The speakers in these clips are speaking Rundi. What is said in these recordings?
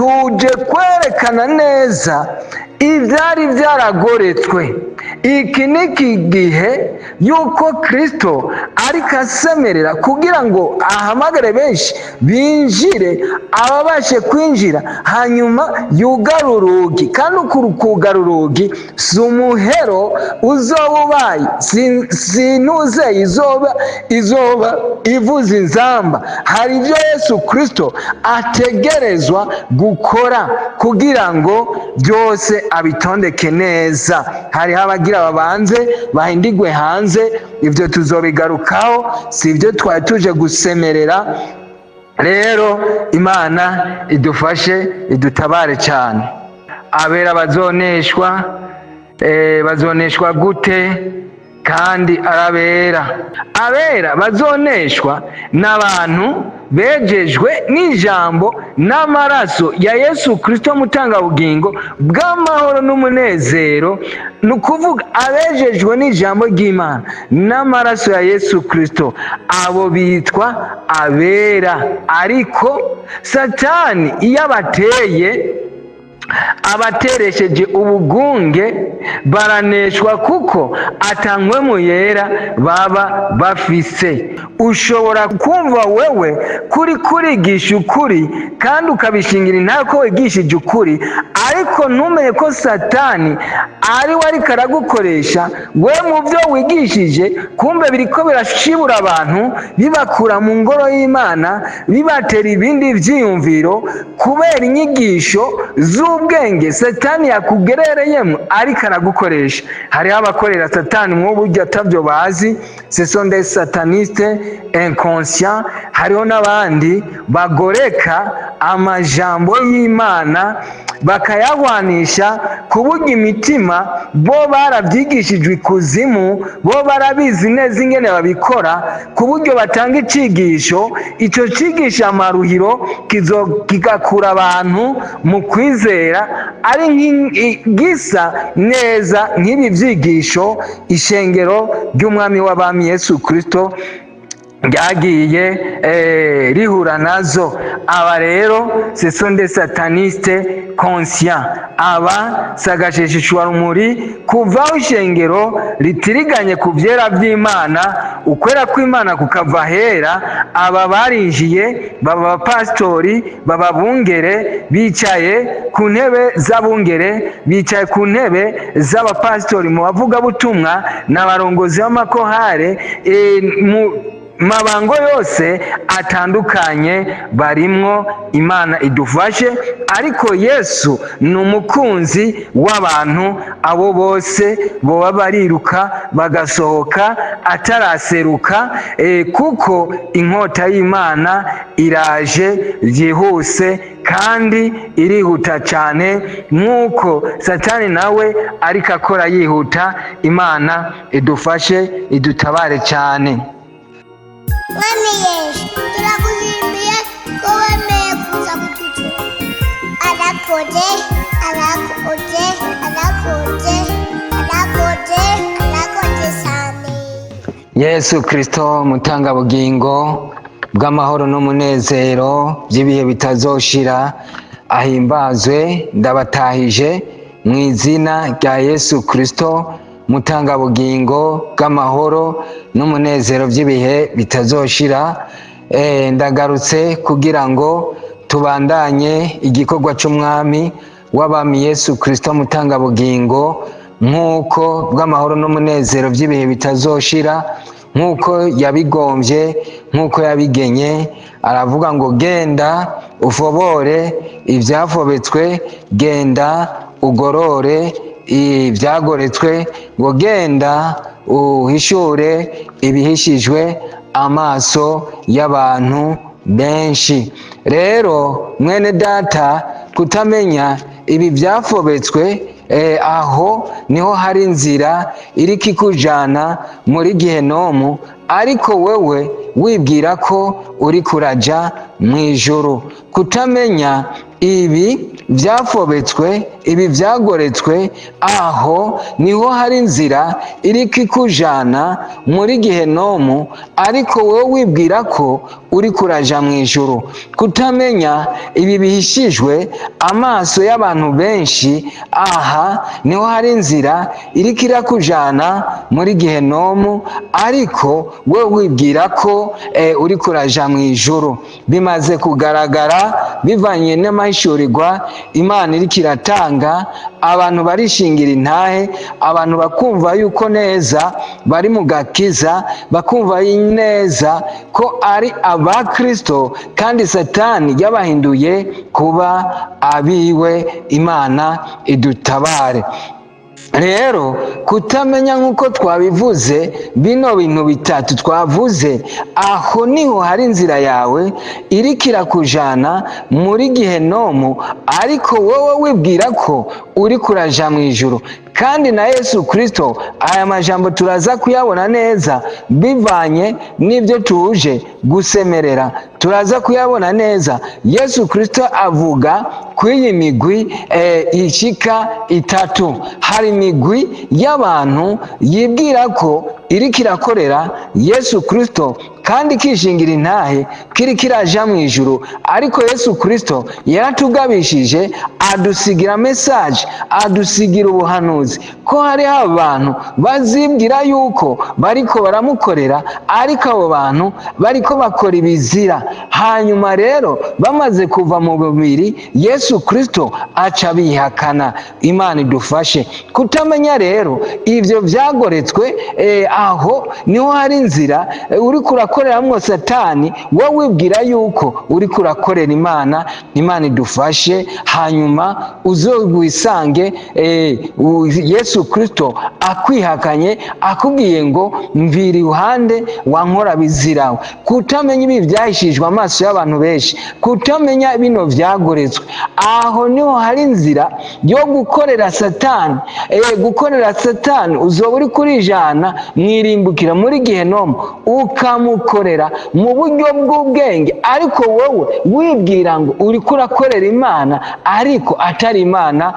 Tuje kwerekana neza ibyari byaragoretswe. Iki ni iki gihe yuko Kristo ariko asemerera kugira ngo ahamagare benshi binjire, ababashe kwinjira, hanyuma yugare urugi. Kandi uku kugara urugi si umuhero uzoba ubaye, sinuzeye izoba ivuza inzamba. Hari ibyo Yesu Kristo ategerezwa gukora kugira ngo byose abitondeke neza. Hariho abagira babanze bahindigwe hanze, ibyo tuzobigarukaho, si ibyo twari tuje gusemerera. Rero Imana idufashe, idutabare cyane. Abera bazoneshwa, bazoneshwa gute kandi arabera? Abera bazoneshwa n'abantu bejejwe n'ijambo n'amaraso ya Yesu Kristo, mutangabugingo bw'amahoro n'umunezero. Ni ukuvuga abejejwe n'ijambo ry'Imana n'amaraso ya Yesu Kristo, abo bitwa abera. Ariko Satani iyo abateye, abateresheje ubugunge, baraneshwa kuko ata Mpwemu Yera baba bafise. Ushobora kumva wewe kuri kurigisha ukuri kandi ukabishingira intahe ko wigishije ukuri, ariko ntumenye ko Satani ari we ariko aragukoresha we mu byo wigishije. Kumbe biriko birashibura abantu, bibakura mu ngoro y'Imana, bibatera ibindi byiyumviro kubera inyigisho z'ubwenge Satani yakugerereyemo, ariko aragukoresha. Hariho abakorera Satani mu buryo atabyo bazi, ce sont des satanistes inconscients. Hariho n'abandi bagoreka amajambo y'Imana, bakayahwanisha ku buryo imitima bo barabyigishijwe ikuzimu, bo barabizi neza ingene babikora, ku buryo batanga icigisho, icyo cigisha amaruhiro kigakura abantu mu kwizera, ari gisa neza nk'ibi byigisho ishengero ry'Umwami w'Abami Yesu Kristo ryagiye rihura nazo. Aba rero, ce sont des satanistes conscients. Aba sagashesheshwarumuri kuva aho ishengero ritiriganye ku byera by'Imana, ukwera kw'Imana kukava hera. Aba barinjiye, baba abapasitori, baba bungere, bicaye ku ntebe z'abungere, bicaye ku ntebe z'abapasitori, mu bavugabutumwa n'abarongozi b'amakorale, mu mabango yose atandukanye barimwo. Imana idufashe. Ariko Yesu ni umukunzi w'abantu, abo bose boba bariruka bagasohoka ataraseruka, kuko inkota y'Imana iraje byihuse kandi irihuta cyane, nk'uko Satani nawe ariko akora yihuta. Imana idufashe, idutabare cyane. Mwami Yesu, turagushimiye ko wemeye kuza kututura. Arakoze, arakoze, arakoze, arakoze, arakoze cyane. Yesu Kristo, mutangabugingo bw'amahoro n'umunezero by'ibihe bitazoshira, ahimbazwe. Ndabatahije mu izina rya Yesu Kristo, mutangabugingo bw'amahoro n'umunezero by'ibihe bitazoshira. Ndagarutse kugira ngo tubandanye igikorwa cy'Umwami w'Abami Yesu Kristo, mutangabugingo nk'uko bw'amahoro n'umunezero by'ibihe bitazoshira, nk'uko yabigombye, nk'uko yabigenye. Aravuga ngo: "Genda ufobore ibyafobetswe, genda ugorore ibyagoretswe," ngo: "Genda uhishure ibihishijwe amaso y'abantu benshi." Rero mwene data, kutamenya ibi byafobetswe, aho niho hari inzira iriko ikujana muri gehenomu, ariko wewe wibwira ko uri kuraja mu ijuru. Kutamenya ibi byafobetswe, ibi byagoretswe, aho niho hari inzira iriko ikujana muri gehenomu, ariko wowe wibwira ko uri kuraja mu ijuru. Kutamenya ibi bihishijwe amaso y'abantu benshi, aha niho hari inzira iriko irakujana muri gehenomu, ariko wowe wibwira ko uri kuraja mu ijuru. Bimaze kugaragara bivanye n'amahishurirwa Imana iriko iratanga, abantu barishingira intahe, abantu bakumva yuko neza bari mu gakiza, bakumva neza ko ari aba Kristo, kandi Satani yabahinduye kuba abiwe. Imana idutabare. Rero kutamenya, nk'uko twabivuze, bino bintu bitatu twavuze, aho niho hari inzira yawe iriko irakujana muri gehenomu, ariko wowe wibwira ko uri kuraja mu ijuru. Kandi na Yesu Kristo, aya majambo turaza kuyabona neza bivanye n'ibyo tuje gusemerera, turaza kuyabona neza. Yesu Kristo avuga ku iyi migwi ishika itatu. Hari imigwi y'abantu yibwira ko iriko irakorera Yesu Kristo kandi kishingira intahe kiri kiraja mu ijuru, ariko Yesu Kristo yaratugabishije, adusigira message, adusigira ubuhanuzi ko hariho abantu bazibwira yuko bariko baramukorera, ariko abo bantu bariko bakora ibizira. Hanyuma rero bamaze kuva mu mubiri, Yesu Kristo aca bihakana. Imana idufashe. Kutamenya rero ivyo vyagoretswe, aho niho hari inzira uriko urakoreramwo Satani, wowe wibwira yuko uriko urakorera Imana. Imana idufashe. Hanyuma uzogwisange Yesu Kristo akwihakanye, akubwiye ngo mvira iruhande wankora bizirawe. Kutamenya ibi byahishijwe amaso y'abantu benshi, kutamenya bino vyagoretswe, aho niho hari inzira yo gukorera Satani. Gukorera Satani uzoba uri kurijana mwirimbukira muri gehenomu, ukamukorera mu buryo bw'ubwenge, ariko wowe wibwira ngo uriko urakorera Imana, ariko atari Imana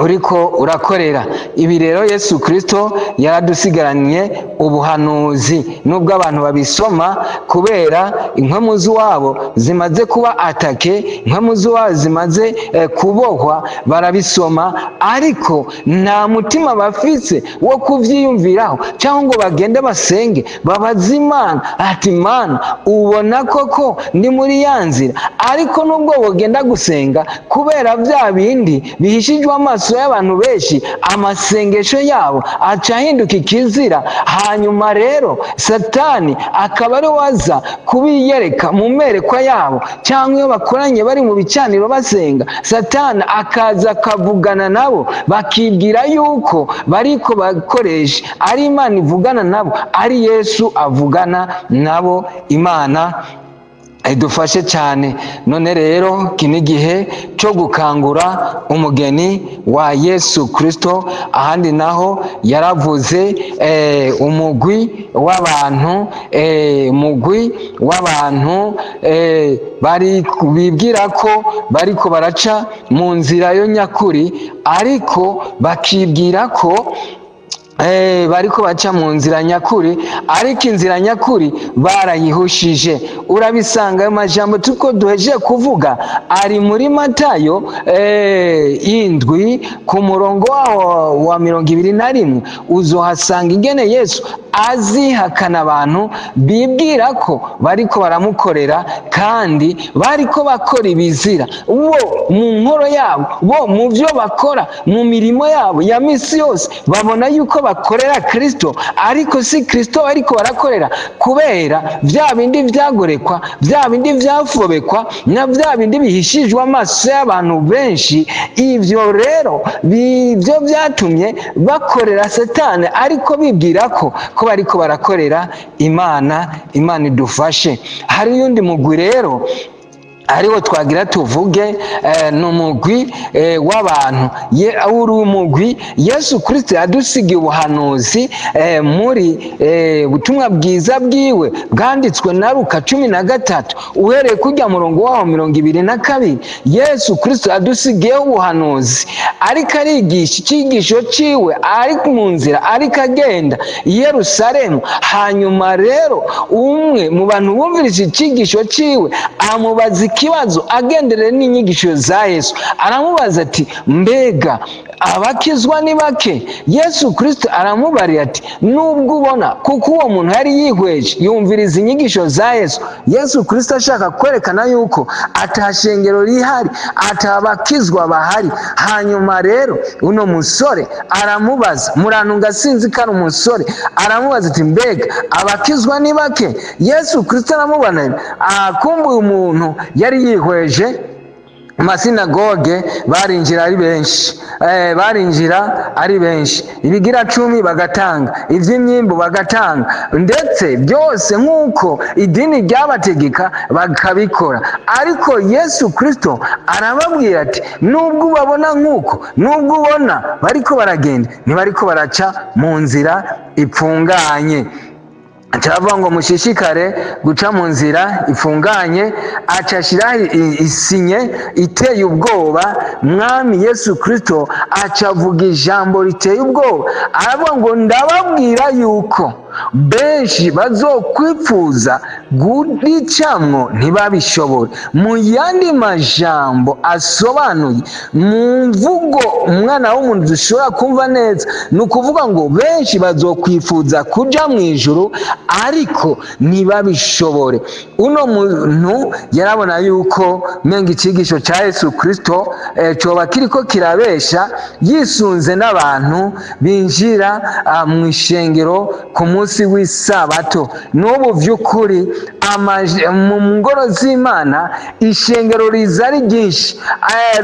uriko urakorera. Ibi rero Yesu Kristo yaradusigaranye ubuhanuzi, nubwo abantu babisoma kubera inkomu z'iwabo zimaze kuba atake, inkomu z'iwabo zimaze kubohwa, barabisoma, ariko nta mutima bafise wo kuvyiyumviraho, cyangwa ngo bagende basenge babaze Imana ati: "Imana, ubona koko ndi muri ya nzira?" Ariko nubwo bogenda gusenga, kubera bya bindi bihishijwe amaso y'abantu benshi, amasengesho yabo aca ahinduka ikizira. Hanyuma rero Satani akaba ari waza kubiyereka mu merekwa yabo, cyangwa iyo bakoranye bari mu bicaniro basenga, Satani akaza akavugana nabo, bakibwira yuko bariko bakoresha ari Imana ivugana nabo, ari Yesu avugana nabo. Imana idufashe cyane. None rero iki ni igihe cyo gukangura umugeni wa Yesu Kristo. Ahandi naho yaravuze umugwi w'abantu, umugwi w'abantu bari bibwira ko bariko baraca mu nzira yo nyakuri, ariko bakibwira ko bariko baca mu nzira nyakuri, ariko inzira nyakuri barayihushije. Urabisanga ayo majambo tuko duhejeje kuvuga ari muri Matayo 7 ku murongo wawo wa 21. Uzohasanga ingene Yesu azihakana abantu bibwira ko bariko baramukorera kandi bariko bakora ibizira, bo mu nkoro yabo, bo mu byo bakora mu mirimo yabo ya misi yose, babona yuko bakorera Kristo, ariko si Kristo bariko barakorera, kubera bya bindi vyagorekwa, bya bindi vyafobekwa, na bya bindi bihishijwe amaso y'abantu benshi. Ivyo rero bivyo vyatumye bakorera Satani, ariko bibwira ko bariko barakorera Imana. Imana idufashe. Hari uyundi mugwi rero. Ariwo twagira tuvuge, ni umugwi w'abantu. Uri umugwi Yesu Kirisito yadusigiye ubuhanuzi muri butumwa bwiza bwiwe bwanditswe na Luka 13, uhereye kujya murongo waho 22. Yesu Kirisito yadusigiyeho ubuhanuzi ariko arigisha icyigisho ciwe, ari mu nzira ariko agenda i Yerusalemu. Hanyuma rero umwe mu bantu bumvirije icyigisho ciwe amubaza ikibazo agendereye n'inyigisho za Yesu. Aramubaza ati: "Mbega abakizwa ni bake?" Yesu Kirisito aramubarira ati: "Nubwo ubona," kuko uwo muntu yari yihweje yumviriza inyigisho za Yesu, Yesu Kirisito ashaka kwerekana yuko atashengero rihari, atabakizwa bahari. Hanyuma rero uno musore aramubaza, murantunga sinzi ko ari umusore, aramubaza ati: "Mbega abakizwa ni bake?" Yesu Kirisito aramubona, akumbuye umuntu yari yihweje. Amasinagoge barinjira ari benshi, barinjira ari benshi, ibigira cumi bagatanga, iby'imyimbu bagatanga, ndetse byose nk'uko idini ryabategeka bakabikora. Ariko Yesu Kirisito arababwira ati: "Nubwo ubabona nk'uko, nubwo ubona bariko baragenda, ntibariko baraca mu nzira ipfunganye." Turavuga ngo mushishikare guca mu nzira ifunganye. Aca ashyiraho isinye iteye ubwoba. Mwami Yesu Kirisito aca avuga ijambo riteye ubwoba, aravuga ngo: "Ndababwira yuko benshi bazokwipfuza kuricamwo ntibabishobore." Mu yandi majambo asobanuye mu mvugo umwana w'umuntu dushobora kumva neza, ni ukuvuga ngo benshi bazokwifuza kuja mu ijuru ariko ntibabishobore. Uno muntu yarabona yuko menga icigisho cya Yesu Kirisito coba kiriko kirabesha, yisunze n'abantu binjira mu ishengero ku munsi w'isabato. N'ubu vy'ukuri mu ngoro z'Imana ishengero riza ari ryinshi,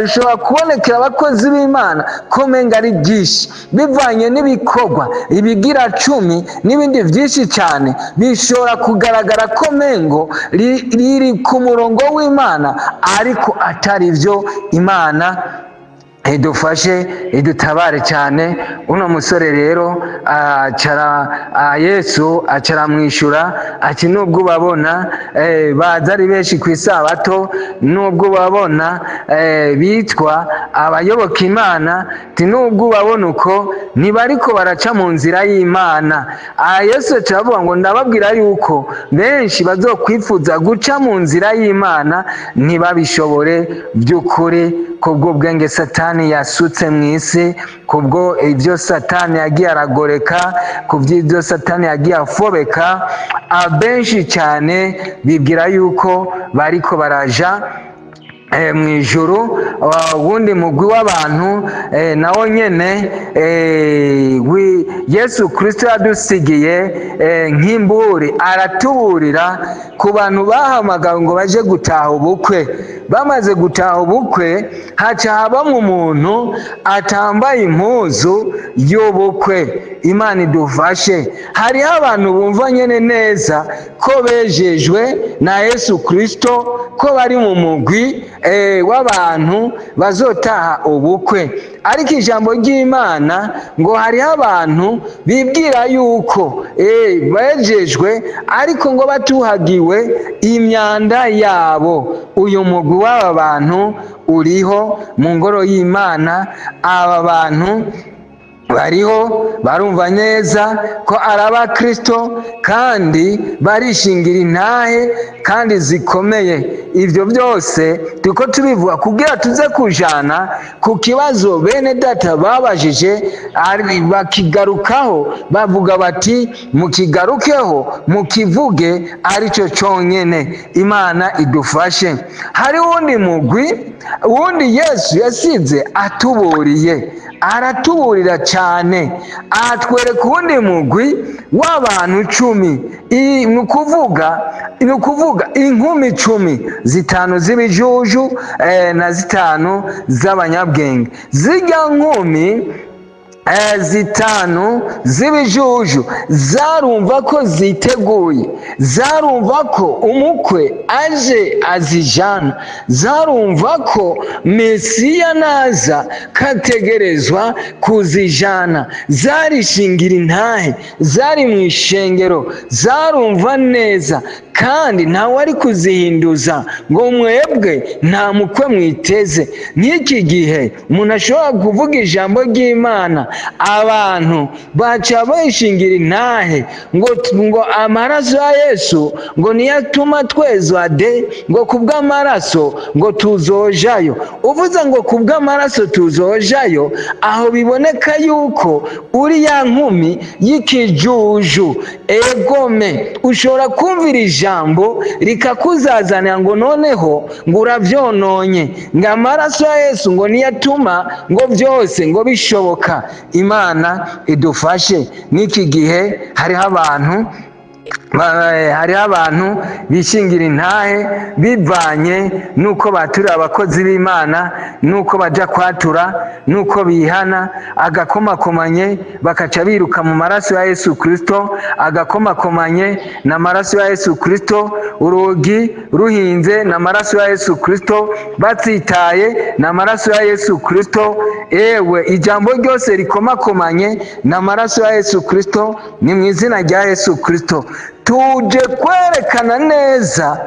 rishobora kubonekera abakozi b'Imana ko menga ari ryinshi bivanye n'ibikorwa, ibigira cumi n'ibindi byinshi cyane, bishobora kugaragara ko mengo riri ku murongo w'Imana, ariko atari byo. Imana idufashe, idutabare cyane. Uno musore rero acara, Yesu acara mwishyura ati: "Nubwo ubabona baza ari benshi ku isabato, nubwo ubabona bitwa abayoboka Imana, ati nubwo ubabona uko, ntibariko baraca mu nzira y'Imana." Yesu aca ngo: "Ndababwira yuko benshi bazokwifuza guca mu nzira y'Imana ntibabishobore." By'ukuri, kubw'ubwenge Satani yasutse mu isi, kubwo ibyo Satani yagiye aragoreka, ku by'ibyo Satani yagiye afobeka, abenshi cyane bibwira yuko bariko baraja mu ijuru. Uwundi mugwi w'abantu nawo nyene Yesu Kristo yadusigiye nk'imburi, aratuburira ku bantu bahamagawe ngo baje gutaha ubukwe. Bamaze gutaha ubukwe, haca habamwo umuntu atambaye impuzu y'ubukwe. Imana idufashe. Hariho abantu bumva nyene neza ko bejejwe na Yesu Kristo, ko bari mu mugwi w'abantu bazotaha ubukwe, ariko ijambo ry'Imana ngo hariho abantu bibwira yuko bejejwe ariko ngo batuhagiwe imyanda yabo. Uyu mugwi w'aba bantu uriho mu ngoro y'Imana. Aba bantu bariho, barumva neza ko ari abakristo kandi barishingira intahe kandi zikomeye. Ibyo byose turiko tubivuga kugira tuze kujana ku kibazo bene data babajije, bakigarukaho bavuga bati: "Mukigarukeho, mukivuge aricyo cyonyene." Imana idufashe. Hari wundi mugwi wundi Yesu yasize atuburiye, aratuburira cyane, atwereka uwundi mugwi w'abantu 10. Ni ukuvuga inkumi 10, zitanu z'ibijuju na zitanu z'abanyabwenge. Zijya nkumi zitanu z'ibijuju zarumva ko ziteguye, zarumva ko umukwe aje azijana, zarumva ko Mesiya naza kategerezwa kuzijana. Zarishingira intahe, zari mu ishengero, zarumva neza, kandi ntawe ari kuzihinduza ngo mwebwe nta mukwe mwiteze. Nk'iki gihe umuntu ashobora kuvuga ijambo ry'Imana, abantu baca bishingira intahe ngo amaraso ya Yesu ngo niyo atuma twezwa de, ngo kubw'amaraso ngo tuzojayo. Uvuze ngo kubw'amaraso tuzojayo, aho biboneka yuko uri ya nkumi y'ikijuju. Egome, ushobora kumvira ijambo rikakuzazanira ngo noneho ngo urabyononye, ngo amaraso ya Yesu ngo niyo atuma ngo byose ngo bishoboka. Imana idufashe. N'iki gihe hariho abantu bishingira intahe bivanye n'uko baturira abakozi b'Imana, n'uko bajya kwatura, n'uko bihana agakomakomanye, bakaca biruka mu maraso ya Yesu Kirisito. Agakomakomanye ni amaraso ya Yesu Kirisito, urugi ruhinze ni amaraso ya Yesu Kirisito, batsitaye ni amaraso ya Yesu Kirisito. Ewe, ijambo ryose rikomakomanye ni amaraso ya Yesu Kirisito, ni mu izina rya Yesu Kirisito. Tuje kwerekana neza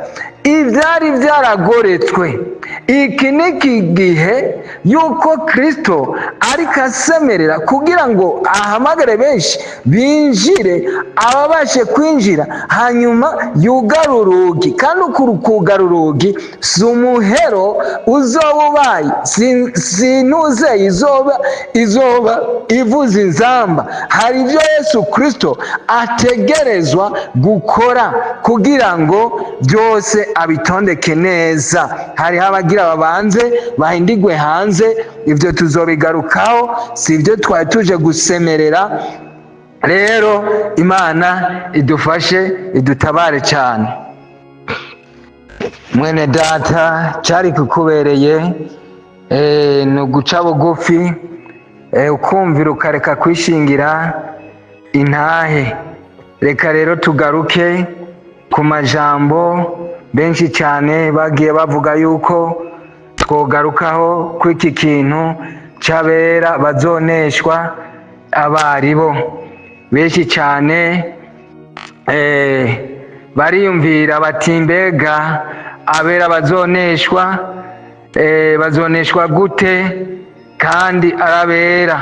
ibyari byaragoretswe. Iki ni iki gihe yuko Kirisito ariko asemerera kugira ngo ahamagare benshi binjire, ababashe kwinjira, hanyuma yugare urugi. Kandi uku kugara urugi si umuhero uzoba ubaye, sinuzeye izoba ivuza inzamba. Hari ibyo Yesu Kirisito ategerezwa gukora kugira ngo byose abitondeke neza. Hariho abagira babanze bahindigwe hanze, ibyo tuzobigarukaho, si ibyo twari tuje gusemerera. Rero Imana idufashe, idutabare cyane. Mwene data, cyari kukubereye ni uguca bugufi, ukumvira, ukareka kwishingira intahe. Reka rero tugaruke ku majambo benshi cyane bagiye bavuga yuko twogarukaho ko iki kintu cy'abera bazoneshwa abaribo. Benshi cyane bariyumvira bati: "Mbega abera bazoneshwa, bazoneshwa gute kandi arabera?"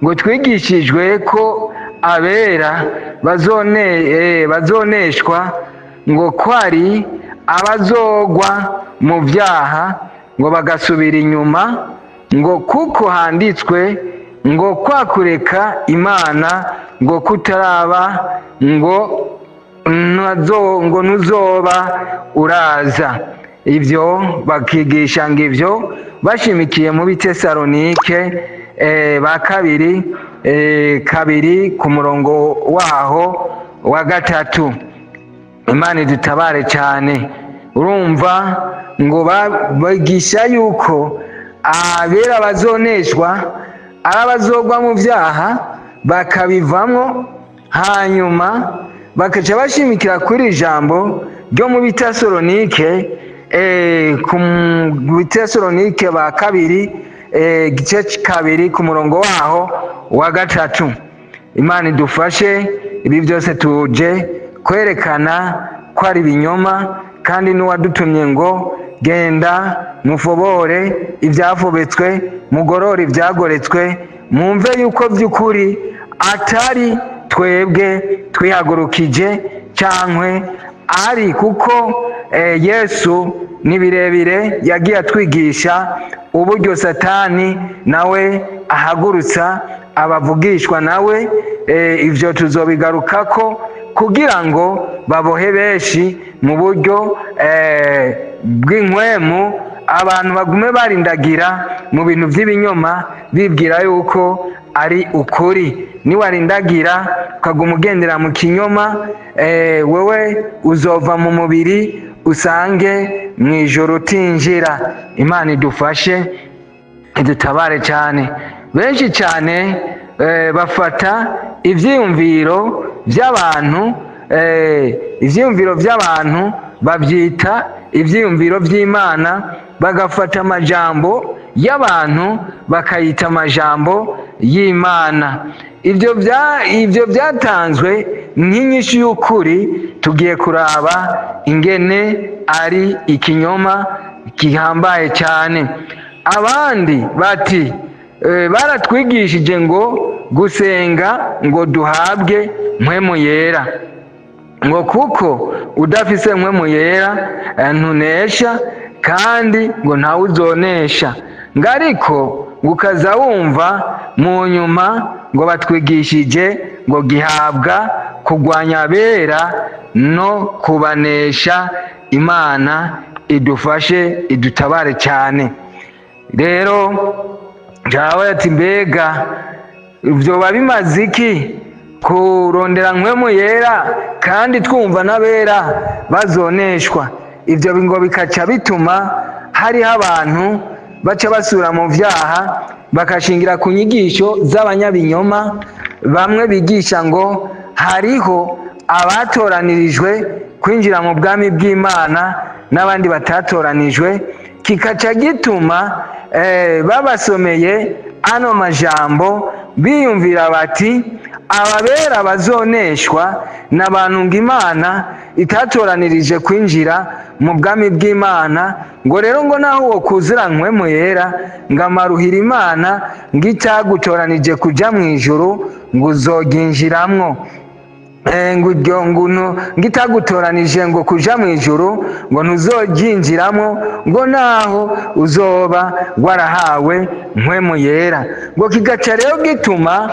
Ngo twigishijwe ko abera bazoneshwa ngo ko ari abazogwa mu byaha, ngo bagasubira inyuma, ngo kuko handitswe ngo kwakureka Imana ngo kutaraba, ngo ntuzoba uraza. Ibyo bakigisha ngo ibyo bashimikiye mu Bitesalonike ba kabiri 2 ku murongo waho wa 3. Imana idutabare cyane. Urumva ngo bigisha yuko abera bazoneshwa ari abazogwa mu byaha bakabivamo, hanyuma bakaca bashimikira kuri iri jambo ryo mu Bitesalonike, ku Bitesalonike ba kabiri, igice 2 ku murongo waho wa 3. Imana idufashe. Ibi byose tuje kwerekana ko ari ibinyoma, kandi n'uwadutumye ngo genda mufobore ibyafobetswe, mugorore ibyagoretswe, mwumve yuko by'ukuri atari twebwe twihagurukije cyangwa ari kuko Yesu ni birebire yagiye atwigisha uburyo Satani nawe ahagurutsa abavugishwa nawe. Ibyo tuzobigarukako kugira ngo babohe benshi mu buryo bw'inkwemu, abantu bagume barindagira mu bintu by'ibinyoma bibwira yuko ari ukuri. Niwarindagira ukaguma ugendera mu kinyoma, wewe uzova mu mubiri usange mu ijoro utinjira. Imana idufashe, idutabare cyane. Benshi cyane bafata ivyiyumviro by'abantu, ivyiyumviro by'abantu babyita ivyiyumviro by'Imana, bagafata amajambo y'abantu bakayita amajambo y'Imana. Ibyo byatanzwe nk'inyishu y'ukuri, tugiye kuraba ingene ari ikinyoma gihambaye cyane. Abandi bati baratwigishije ngo gusenga ngo duhabwe Mpwemu Yera, ngo kuko udafise Mpwemu Yera ntunesha, kandi ngo ntawe uzonesha. Ngo ariko ngo ukaza wumva mu nyuma ngo batwigishije ngo gihabwa kurwanya abera no kubanesha. Imana idufashe, idutabare cyane. Rero jawe ati: mbega vyoba bimaze iki kurondera Mpwemu Yera kandi twumva n'abera bazoneshwa? Ibyo ngo bikaca bituma hariho abantu baca basubira mu vyaha, bakashingira ku nyigisho z'abanyabinyoma bamwe bigisha ngo hariho abatoranirijwe kwinjira mu bwami bw'Imana n'abandi batatoranijwe, kikaca gituma babasomeye ano majambo biyumvira bati: ababera bazoneshwa n'abantu ngo Imana itatoranirije kwinjira mu bwami bw'Imana. Ngo rero ngo naho uwo kuzura Mpwemu Yera, ngo amaruhira Imana ngo itagutoranije kuja mu ijuru ngo uzoginjiramwo, ngo iryo nguno ngo itagutoranije ngo kuja mu ijuru ngo ntuzoryinjiramo, ngo naho uzoba warahawe Mpwemu Yera. Ngo kigaca rero gituma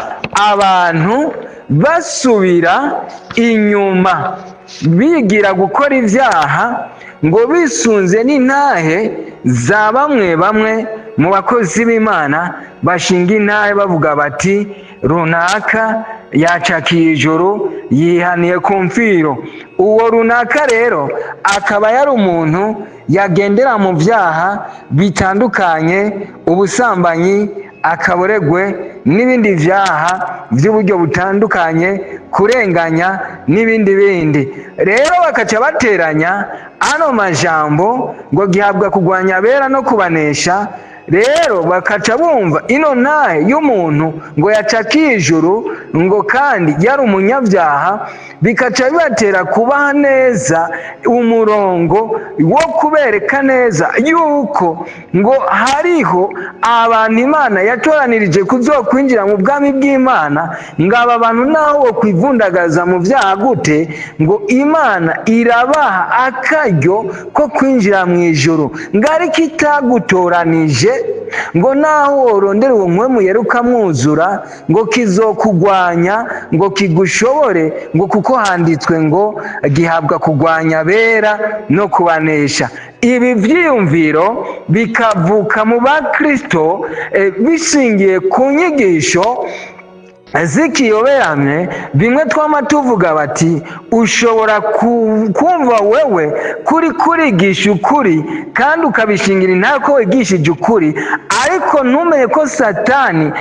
abantu basubira inyuma, bigira gukora ibyaha, ngo bisunze n'intahe za bamwe bamwe mu bakozi b'Imana bashinga intahe, bavuga bati: runaka yacakiye ijuru, yihaniye ku mfiro. Uwo runaka rero akaba yari umuntu yagendera mu byaha bitandukanye, ubusambanyi, akaboregwe n'ibindi byaha by'uburyo butandukanye, kurenganya n'ibindi bindi. Rero bakaca bateranya ano majambo ngo gihabwa kurwanya abera no kubanesha. Rero bakaca bumva ino ntahe y'umuntu ngo yacakiye ijuru, ngo kandi yari umunyabyaha, bikaca bibatera kubaha neza umurongo wo kubereka neza yuko ngo hariho abantu Imana yatoranirije kuzokwinjira mu bwami bw'Imana, ngo aba bantu naho bo kwivundagaza mu byaha gute, ngo Imana irabaha akaryo ko kwinjira mu ijuru. Ngo ariko itagutoranije, ngo naho worondera uwo Mpwemu Yera ukamwuzura, ngo kizokugwanya, ngo kigushobore, ngo kuko handitswe ngo gihabwa kugwanya abera no kubanesha. Ibi vyiyumviro bikavuka mu bakristo bishingiye ku nyigisho zikiyoberamye. Bimwe twama tuvuga bati: ushobora kumva wewe kuri kurigisha ukuri kandi ukabishingira intare ko wigishije ukuri, ariko ntumenye ko Satani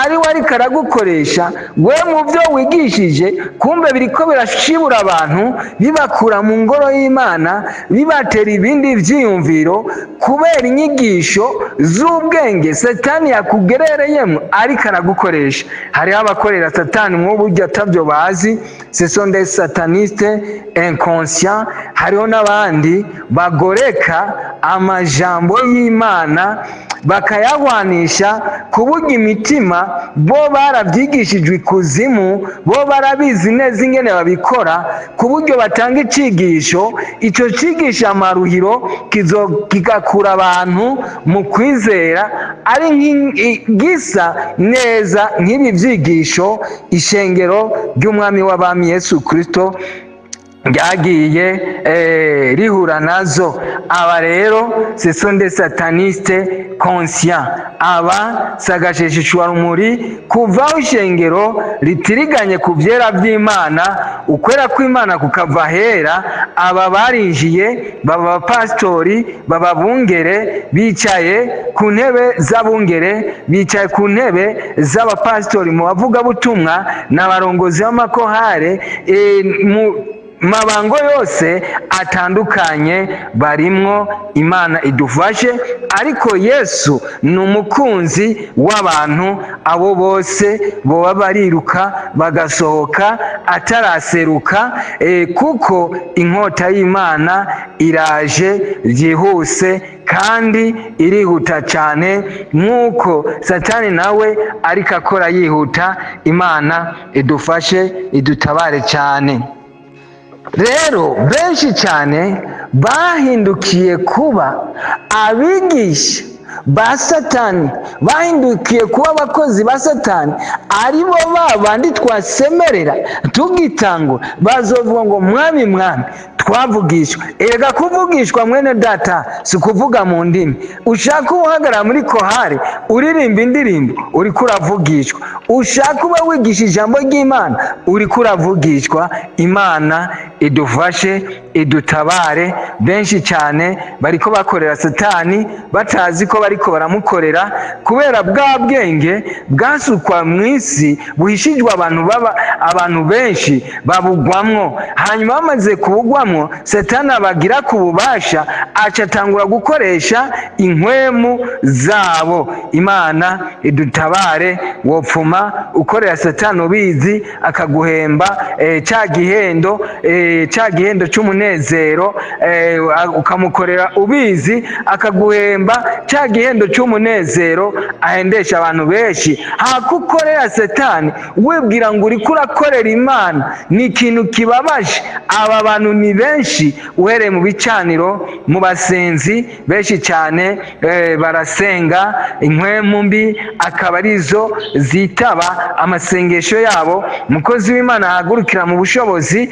ari we ariko aragukoresha we mu byo wigishije. Kumbe biriko birashibura abantu, bibakura mu ngoro y'Imana, bibatera ibindi vyiyumviro kubera inyigisho z'ubwenge Satani yakugerereyemo ariko aragukoresha. Hariho abakorera Satani mu buryo atabyo bazi, ce sont des satanistes inconscients. Hariho n'abandi bagoreka amajambo y'Imana, bakayahwanisha ku buryo imitima bo barabyigishijwe ikuzimu, bo barabizi neza ingene babikora, ku buryo batanga icigisho, icyo cigisho amaruhiro kigakura abantu mu kwizera, ari gisa neza nk'ibi byigisho ishengero ry'Umwami w'Abami Yesu Kristo. ryagiye rihura nazo. Aba rero, ce sont des satanistes conscients. Aba sagasheshishwarumuri kuva aho ishengero ritiriganye ku vyera vy'Imana, ukwera kw'Imana kukava hera. Aba barinjiye, baba abapasitori, baba bungere, bicaye ku ntebe z'abungere, bicaye ku ntebe z'abapasitori, mu bavugabutumwa n'abarongozi b'amakorale, mu mabango yose atandukanye barimwo. Imana idufashe. Ariko Yesu ni umukunzi w'abantu. Abo bose boba bariruka bagasohoka ataraseruka, kuko inkota y'Imana iraje byihuse kandi irihuta cyane, nk'uko Satani nawe ariko akora yihuta. Imana idufashe, idutabare cyane. Rero benshi cyane bahindukiye kuba abigisha ba Satani, bahindukiye kuba abakozi ba Satani, aribo ba bandi twasemerera tugitangura. Bazovuga ngo: "Mwami, Mwami, twavugishwa." Erega kuvugishwa, mwene data, si ukuvuga mu ndimi. Ushaka uhagarara muri korale uririmba indirimbo, uriko uravugishwa. Ushaka uba wigisha ijambo ry'Imana, uriko uravugishwa. Imana idufashe, idutabare. Benshi cyane bariko bakorera Satani batazi ko bariko baramukorera, kubera bwa bwenge bwasukwa mu isi buhishijwe abantu, baba abantu benshi babugwamwo. Hanyuma bamaze kubugwamwo, Satani abagira ku bubasha, aca atangura gukoresha inkwemu zabo. Imana idutabare. Wopfuma ukorera Satani ubizi, akaguhemba cya gihendo cy'umunezero, ukamukorera ubizi, akaguhemba cya gihendo cy'umunezero ahendesha abantu benshi. Hako ukorera Satani wibwira ngo uriko urakorera Imana, ni ikintu kibabaje. Aba bantu ni benshi, uhereye mu bicaniro, mu basenzi benshi cyane, barasenga inkwemu mbi, akaba arizo zitaba amasengesho yabo. Umukozi w'Imana ahagurukira mu bushobozi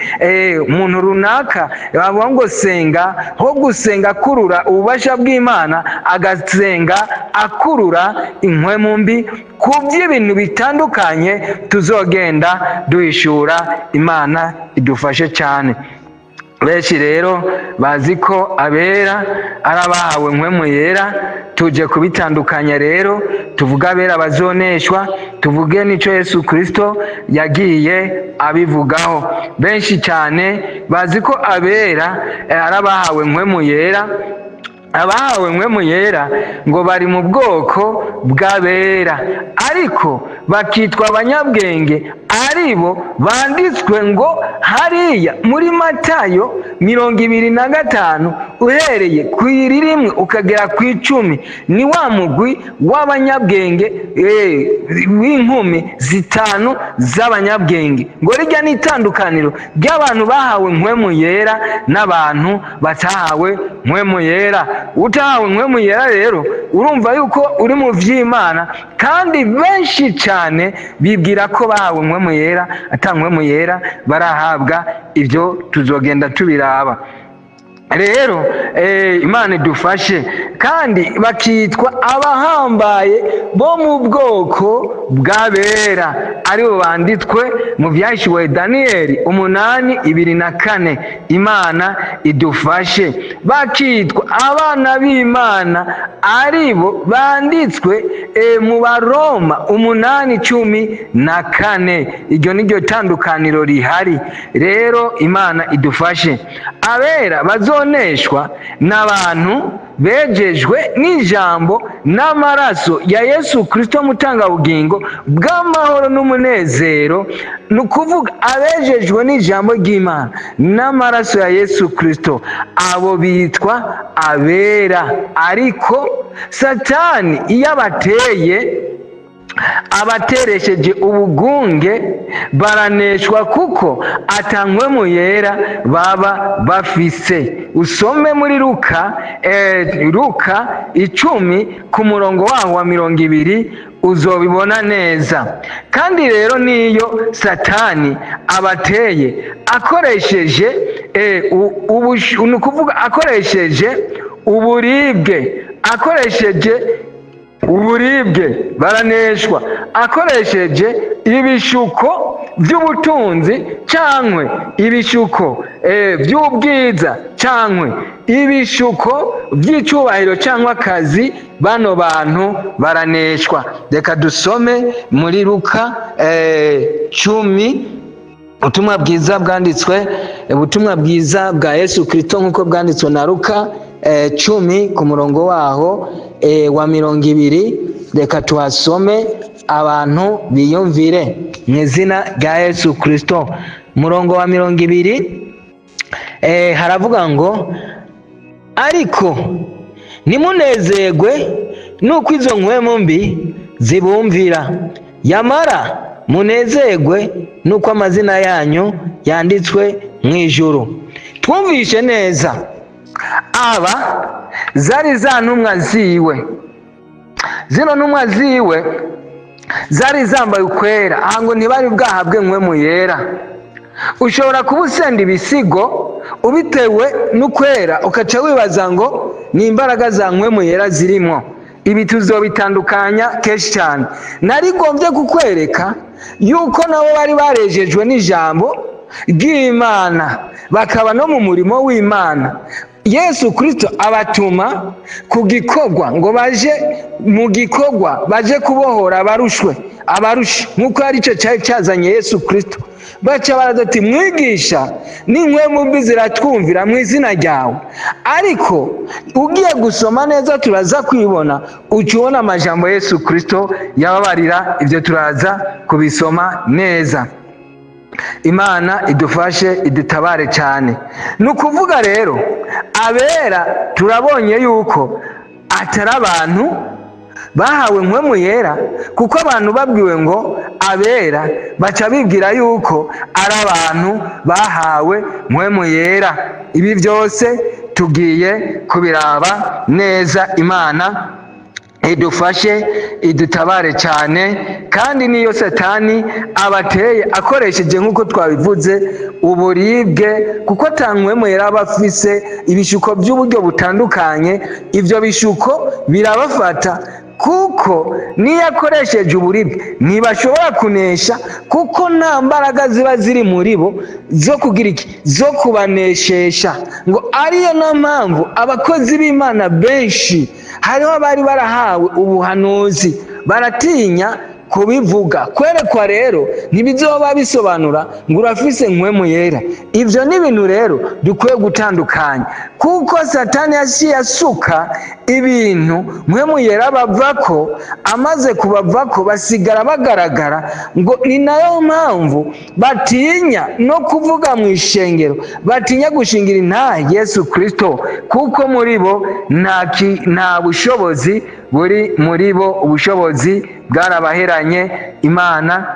umuntu runaka, bavuga ngo senga, ho gusenga akurura ububasha bw'Imana, agasenga akurura inkwemu mbi. Ku by'ibintu bitandukanye tuzogenda duhishura. Imana idufashe cyane. Benshi rero bazi ko abera ari abahawe nkwemu yera. Tuje kubitandukanya rero, tuvuge abera bazoneshwa, tuvuge n'icyo Yesu Kirisito yagiye abivugaho. Benshi cyane bazi ko abera ari abahawe nkwemu yera. Abahawe nkwemu yera ngo bari mu bwoko bw'abera, ariko bakitwa abanyabwenge, aribo banditswe ngo hariya muri Matayo 25, uhereye ku iri rimwe ukagera ku 10, ni wa mugwi w'abanyabwenge, w'inkumi zitanu z'abanyabwenge. Ngo rijya ni itandukaniro ry'abantu bahawe nkwemu yera n'abantu batahawe nkwemu yera. Utahawe nkwemu yera rero, urumva yuko uri mu vy'Imana. Kandi benshi cyane bibwira ko bahawe nkwemu yera, ata nkwemu yera barahabwa. Ibyo tuzogenda tubiraba rero. Imana idufashe. Kandi bakitwa abahambaye bo mu bwoko bw'abera, aribo banditswe mu Byahishuwe Daniyeli 8:2 na 4. Imana idufashe. Bakitwa abana b'Imana, aribo banditswe mu Baroma 8:14. Iryo ni ryo tandukaniro rihari rero. Imana idufashe. Abera bazoneshwa n'abantu bejejwe n'ijambo n'amaraso ya Yesu Kirisito, mutangabugingo bw'amahoro n'umunezero. Ni ukuvuga abejejwe n'ijambo ry'Imana n'amaraso ya Yesu Kirisito, abo bitwa abera. Ariko Satani iyo abateye, abateresheje ubugunge, baraneshwa, kuko atankwemu yera baba bafise. Usome muri Luka 10 ku murongo waho wa 20, uzobibona neza. Kandi rero niyo Satani abateye akoresheje ni ukuvuga akoresheje uburibwe, akoresheje uburibwe baraneshwa, akoresheje ibishuko by'ubutunzi cyangwa ibishuko by'ubwiza cyangwa ibishuko by'icyubahiro cyangwa akazi, bano bantu baraneshwa. Reka dusome muri Luka 10, ubutumwa bwiza bwanditswe, ubutumwa bwiza bwa Yesu Kristo nk'uko bwanditswe na Luka 10, ku murongo waho wa 20. Reka tuhasome abantu biyumvire mu izina rya Yesu Kristo. Murongo wa 20 haravuga ngo: "Ariko ntimunezerwe nuko izo mpwemu mbi zibumvira, yamara munezerwe nuko amazina yanyu yanditswe mu ijuru." Twumvishe neza, aba zari za ntumwa ziwe. Zino ntumwa ziwe zari zambaye ukwera, aha ngo ntibari bwahabwe mpwemu yera. Ushobora kuba usenda ibisigo ubitewe n'ukwera, ukaca wibaza ngo ni imbaraga za mpwemu yera zirimo. Ibi tuzobitandukanya kenshi cyane. Narigombye kukwereka yuko nabo bari barejejwe n'ijambo ry'Imana, bakaba no mu murimo w'Imana. Yesu Kirisito abatuma ku gikorwa ngo baje mu gikorwa, baje kubohora abarushwe, abarushe, nk'uko aricyo cyari cyazanye Yesu Kirisito. Baca baraza ati: "Mwigisha, n'impwemu mbi ziratwumvira mu izina ryawe." Ariko ugiye gusoma neza turaza kwibona, uca ubona amajambo Yesu Kirisito yababarira. Ibyo turaza kubisoma neza. Imana idufashe, idutabare cyane. Ni ukuvuga rero, abera turabonye yuko atari abantu bahawe mpwemu yera, kuko abantu babwiwe ngo abera baca bibwira yuko ari abantu bahawe mpwemu yera. Ibi byose tugiye kubiraba neza. Imana idufashe, idutabare cyane. Kandi niyo Satani abateye akoresheje, nk'uko twabivuze, uburibwe, kuko ata mpwemu yera aba afise, ibishuko by'uburyo butandukanye, ibyo bishuko birabafata, kuko niyo akoresheje uburibwe ntibashobora kunesha, kuko nta mbaraga ziba ziri muri bo zo kugira iki, zo kubaneshesha. Ngo ariyo na mpamvu abakozi b'Imana benshi, hariho abari barahawe ubuhanuzi, baratinya kubivuga. Kwerekwa rero ntibizoba bisobanura ngo urafise mpwemu yera. Ibyo ni ibintu rero dukwiye gutandukanya, kuko Satani yaciye asuka ibintu, mpwemu yera bavako. Amaze kubavako basigara bagaragara. Ngo ni nayo mpamvu batinya no kuvuga mu ishengero, batinya gushingira intahe Yesu Kirisito, kuko muri bo nta bushobozi buri muri bo, ubushobozi bwarabaheranye. Imana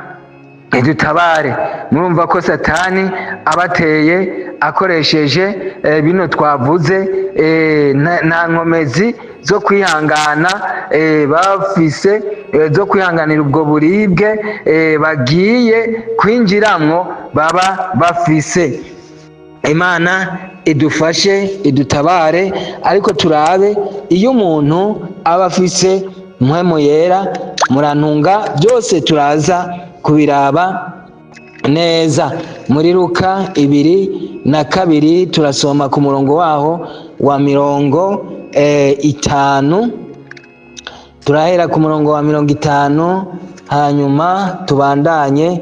idutabare. Murumva ko Satani abateye akoresheje bino twavuze, nta nkomezi zo kwihangana bafise, zo kwihanganira ubwo buribwe bagiye kwinjiramwo baba bafise. Imana idufashe, idutabare. Ariko turabe iyo umuntu aba afise mpwemu yera. Murantunga, byose turaza kubiraba neza. Muri Luka 22 turasoma ku murongo waho wa 50. Turahera ku murongo wa 50, hanyuma tubandanye.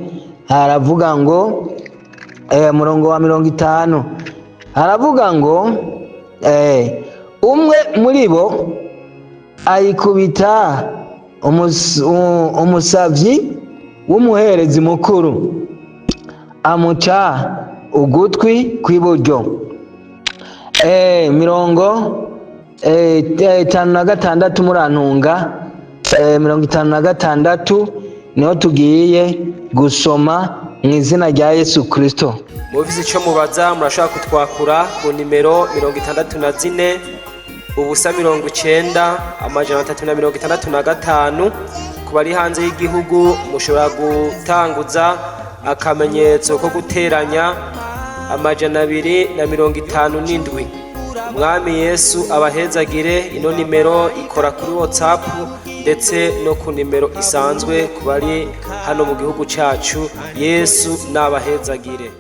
Haravuga ngo, murongo wa 50 haravuga ngo: "Umwe muri bo ayikubita umusavyi w'umuherezi mukuru, amuca ugutwi kw'iburyo." 56, murantunga, 56 niho tugiye gusoma mu izina rya Yesu Kristo. Mufise icyo mubaza, murashobora kutwakura ku nimero 64 0 90 365. Ku bari hanze y'igihugu, mushobora gutanguza akamenyetso ko guteranya. 257. Umwami Yesu abahezagire. Ino nimero ikora kuri WhatsApp ndetse no ku nimero isanzwe ku bari hano mu gihugu cyacu. Yesu nabahezagire.